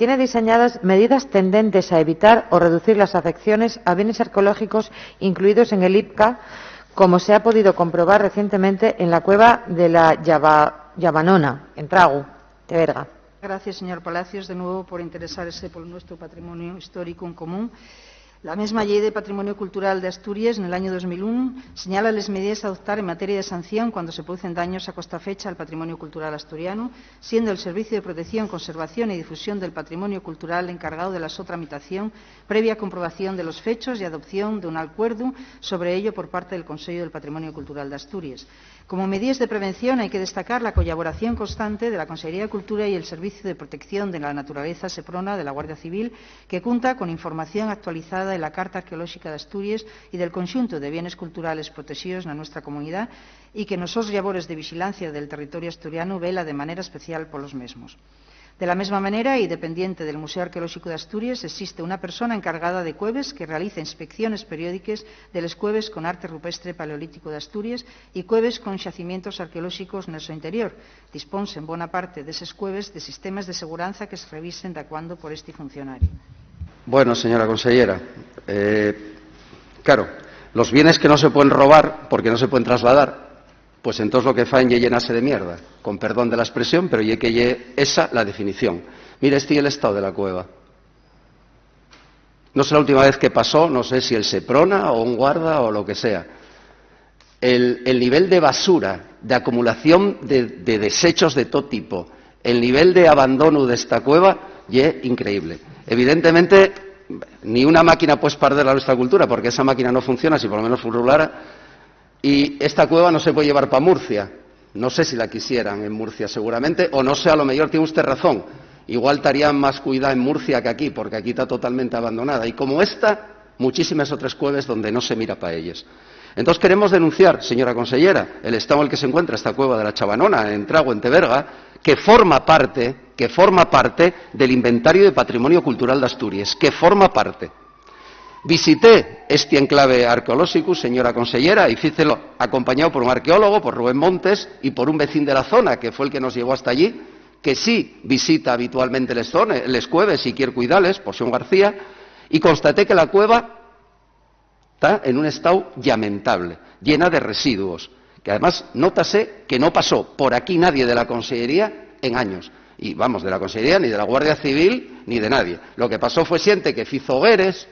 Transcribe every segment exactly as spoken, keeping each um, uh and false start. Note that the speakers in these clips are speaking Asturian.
Tiene diseñadas medidas tendentes a evitar o reducir las afecciones a bienes arqueológicos incluidos en el IPCA, como se ha podido comprobar recientemente en la cueva de la Llava-, Llavanona, en Tragu, Teberga. Gracias, señor Palacios, de nuevo por interesarse por nuestro patrimonio histórico en común. La mesma Llei de Patrimonio Cultural de Asturies, nel añu dos mil un, señala les medides a adoptar en materia de sanción cuando se producen daños a costa fecha al patrimonio cultural asturianu, siendo el Servicio de Protección, Conservación y Difusión del Patrimonio Cultural encargao de la so tramitación, previa comprobación de los fechos y adopción d'un alcuerdu sobre ello por parte del Consello del Patrimonio Cultural de Asturies. Como medides de prevención, hai que destacar la collaboración constante de la Consellería de Cultura y el Servicio de Protección de la Naturaleza, Seprona, de la Guardia Civil, que cunta con información actualizada de la Carta Arqueolóxica d'Asturies y del conxuntu de bienes culturales protexíos na nuestra comunidá, y que nos sos llabores de vixilancia del territorio asturianu vela de manera especial polos mesmos. De la mesma manera, y dependiente del Museu Arqueolóxicu d'Asturies, existe una persona encargada de cueves que realiza inspecciones periódiques de les cueves con arte rupestre paleolítico d'Asturies y cueves con xacimientos arqueolóxicos nel so interior. Disponse en bona parte d'eses cueves de sistemes de seguranza que se revisen dacuando por esti funcionariu. Bueno, señora consellera, eh, claro, los bienes que no se pueden robar porque no se pueden trasladar, pues entonces lo que faen ye llenase de mierda, con perdón de la expresión, pero ye que ye esa la definición. Mire, esti ye l'estao de la cueva. No sé la última vez que pasó, no sé si el Seprona o un guarda o lo que sea. El, el nivel de basura, de acumulación de, de desechos de todo tipo, el nivel de abandonu d'esta cueva ye increíble. Evidentemente, ni una máquina puede perder la nuestra cultura, porque esa máquina no funciona, si por lo menos funcionara, y esta cueva no se puede llevar pa Murcia. No sé si la quisieran en Murcia, seguramente, o no sé, a lo mejor tiene usted razón. Igual estaría más cuidá en Murcia que aquí, porque aquí está totalmente abandonada. Y como esta, muchísimas otras cueves donde no se mira pa elles. Entonces queremos denunciar, señora consellera, el estado en el que se encuentra esta cueva de la Chabanona, en Trago, en Teberga, que forma parte, que forma parte del inventario de patrimonio cultural de Asturias, que forma parte. Visité esti enclave arqueolóxicu, señora consellera, y fícelo acompañao por un arqueólogu, por Rubén Montes, y por un vecín de la zona, que fue el que nos llevó hasta allí, que sí visita habitualmente les zone-, les cueves y quier cuidales, por Xon García, y constaté que la cueva ta en un estao llamentable, llena de residuos, que además nótase que no pasó por aquí nadie de la consellería en años. Y, vamos, de la consellería, ni de la Guardia Civil, ni de nadie. Lo que pasó fue xente que fizo hogueres,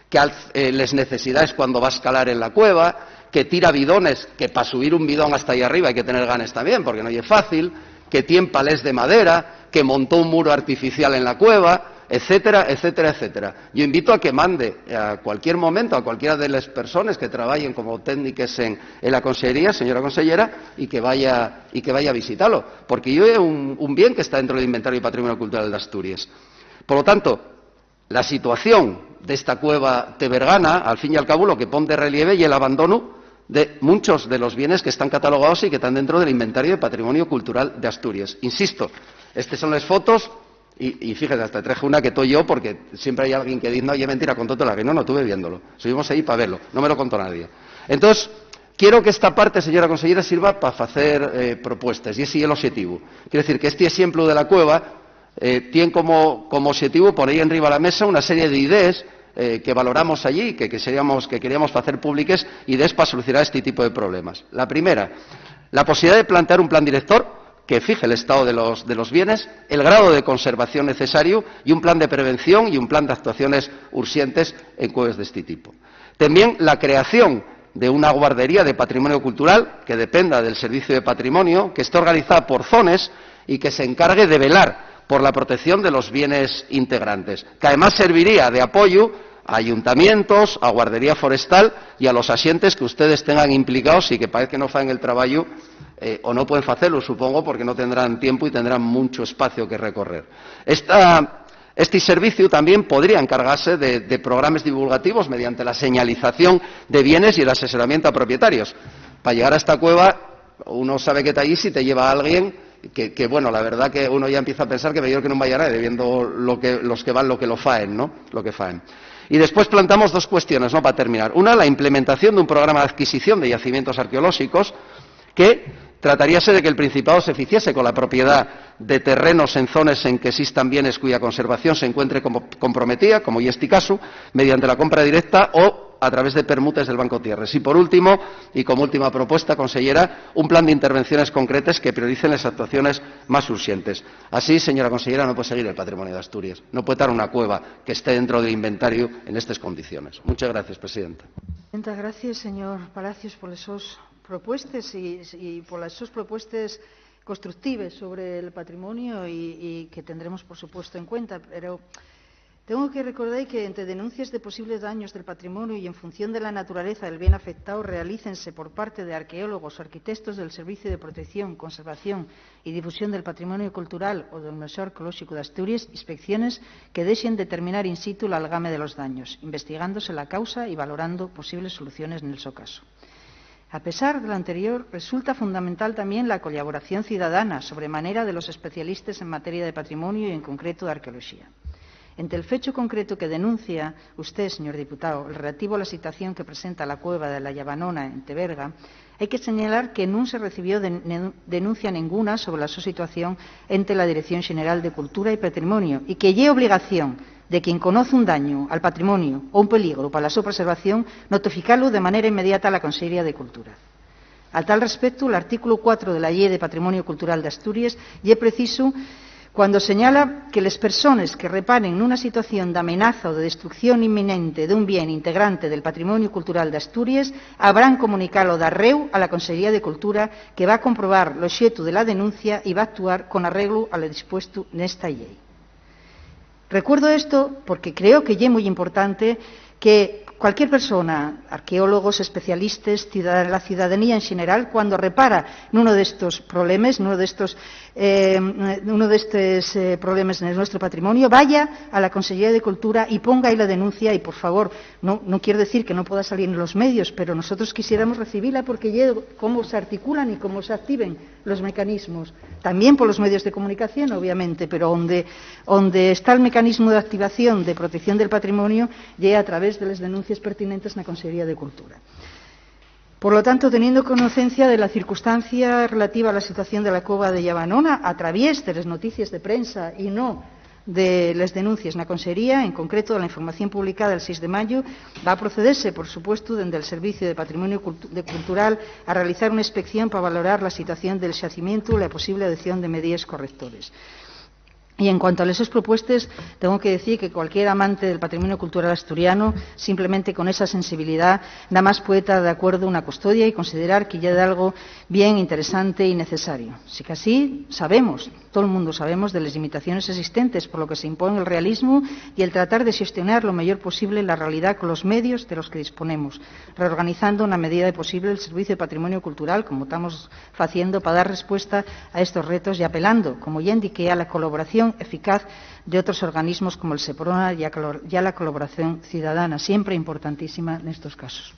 que al-, eh, les necesidades cuando va a escalar en la cueva, que tira bidones, que pa subir un bidón hasta ahí arriba hai que tener ganes también, porque no ye fácil, que tien palés de madera, que montó un muro artificial en la cueva, etcétera, etcétera, etcétera. Yo invito a que mande a cualquier momento a cualquiera de les persones que trabayen como técniques en, en la consellería, señora consellera, y que vaya, y que vaya a visitalo, porque yo es un, un bien que está dentro del inventario de patrimonio cultural de Asturias. Por lo tanto, la situación d'esta cueva tebergana, al fin y al cabo, lo que pon de relieve ye l'abandonu de munchos de los bienes que están catalogaos y que tán dentro del inventario de patrimonio cultural de Asturias. Insisto, estes son les fotos, y, y fíjese, hasta traje una que to yo, porque siempre hai alguien que diz, "No, ye mentira, contó tola que." No, no, tuve viéndolo. Estuvimos ahí pa verlo, no me lo contó nadie. Entonces, quiero que esta parte, señora consellera, sirva pa facer, eh, propuestas, y ese ye l'obxetivu. Quiero decir que este exemplu de la cueva, eh, tien como, como obxetivu poner enriba la mesa una serie de idees, eh, que valoramos allí, que, que seríamos, que queríamos facer públiques, idees pa solucionar este tipo de problemas. La primera, la posibilidad de plantear un plan director que fije el estado de los, de los bienes, el grado de conservación necesario y un plan de prevención y un plan de actuaciones urxentes en cueves de este tipo. También la creación de una guardería de patrimonio cultural que dependa del Servicio de Patrimonio, que esté organizada por zones y que se encargue de velar por la protección de los bienes integrantes, que además serviría de apoyo a ayuntamientos, a guardería forestal y a los axentes que ustedes tengan implicaos y que parece que no fan el trabajo, eh, o no pueden hacerlo, supongo, porque no tendrán tiempo y tendrán mucho espacio que recorrer. Esta Esti serviciu tamién podría encargase de, de programes divulgativos mediante la señalización de bienes y el asesoramiento a propietarios. Pa llegar a esta cueva, uno sabe que ta allí si te lleva alguien que, que, bueno, la verdá que uno ya empieza a pensar que meyor que nun vaya nadie, viendo lo que, los que van, lo que lo faen, ¿no? Lo que faen. Y después plantamos dos cuestiones, ¿no? Pa terminar. Una, la implementación d'un programa d'adquisición de yacimientos arqueolóxicos que trataríase de que el Principado se ficiese con la propiedá de terrenos en zones en que existan bienes cuya conservación se encuentre como comprometía, como ye esti casu, mediante la compra directa o a través de permutes del Banco Tierres. Y, por último, y como última propuesta, consellera, un plan d'intervenciones concretes que prioricen les actuaciones más urxentes. Así, señora consellera, no puede seguir el patrimonio de Asturias. No puede tar una cueva que esté dentro del inventario en estas condiciones. Muchas gracias, presidenta. Presidenta, gracias, señor Palacios, por les sos propuestes y, y por les sos propuestes constructives sobre el patrimonio y, y que tendremos, por supuesto, en cuenta. Pero tengo que recordar que entre denuncies de posibles daños del patrimonio y en función de la naturaleza del bien afectado realícense por parte de arqueólogos o arquitectos del Servicio de Protección, Conservación y Difusión del Patrimonio Cultural o del Museo Arqueolóxico de Asturias inspecciones que dejen determinar in situ l'algame de los daños, investigándose la causa y valorando posibles soluciones nel so caso. A pesar de lo anterior, resulta fundamental tamién la collaboración ciudadana sobre manera de los especialistes en materia de patrimonio y, en concreto, d'arqueoloxía. Ente el fechu concretu que denuncia usté, señor diputao, el relativo a la situación que presenta la cueva de la Llavanona en Teberga, hai que señalar que nun se recibió de, ne, denuncia nenguna sobre la so situación ente la Dirección Xeneral de Cultura y Patrimonio y que ye obligación de quien conoz un dañu al patrimonio o un peligru pa la so preservación notificalu de manera inmediata a la Consellería de Cultura. Al tal respectu, l'artículu cuatro de la Llei de Patrimonio Cultural d'Asturies ye precisu cuando señala que les persones que reparen nuna situación d'amenaza o de destrucción inminente d'un bien integrante del patrimonio cultural d'Asturies habrán comunicalo d'arreu a la Consellería de Cultura, que va comprobar l'oxetu de la denuncia y va actuar con arreglu a lo dispuestu nesta Llei. Recuerdo esto porque creo que ye mui importante que cualquier persona, arqueólogos, especialistes, ciudad-, la ciudadanía en xeneral, cuando repara nuno d'estos problemes, nuno d'estos, eh, nuno d'estes, eh, problemes nel nuestro patrimonio, vaya a la Consellería de Cultura y ponga ahí la denuncia y, por favor, no, no quiero decir que no pueda salir en los medios, pero nosotros quisiéramos recibila porque ye cómo s'articulan y cómo s'activen los mecanismos, tamién polos medios de comunicación, obviamente, pero onde, onde está el mecanismo d'activación de protección del patrimonio ye a través de les denuncies pertinentes na Consellería de Cultura. Por lo tanto, teniendo conocencia de la circunstancia relativa a la situación de la cova de Llavanona, a traviés de les noticies de prensa y no de les denuncies na Consellería, en concreto de la información publicada el seis de mayu, va a procederse, por supuesto, dende el Servicio de Patrimonio Cultu-, de Cultural a realizar una inspección pa valorar la situación del xacimientu y la posible adopción de medides correctores. Y en cuanto a les sos propuestes, tengo que decir que cualquier amante del patrimonio cultural asturiano, simplemente con esa sensibilidá, namás puede tar d'acuerdo una custodia y considerar que ye dalgo bien interesante y necesario. Sicasí, sabemos, tol mundu sabemos de les limitaciones existentes, por lo que se impón el realismu y el tratar de xestionar lo meyor posible la realidá colos medios de los que disponemos, reorganizando na medida de posible el Servicio de Patrimonio Cultural, como tamos faciendo, pa dar respuesta a estos retos y apelando, como ya indiqué, a la colaboración eficaz de otros organismos como el Seprona y a color-, y a la colaboración ciudadana, siempre importantísima nestos casos.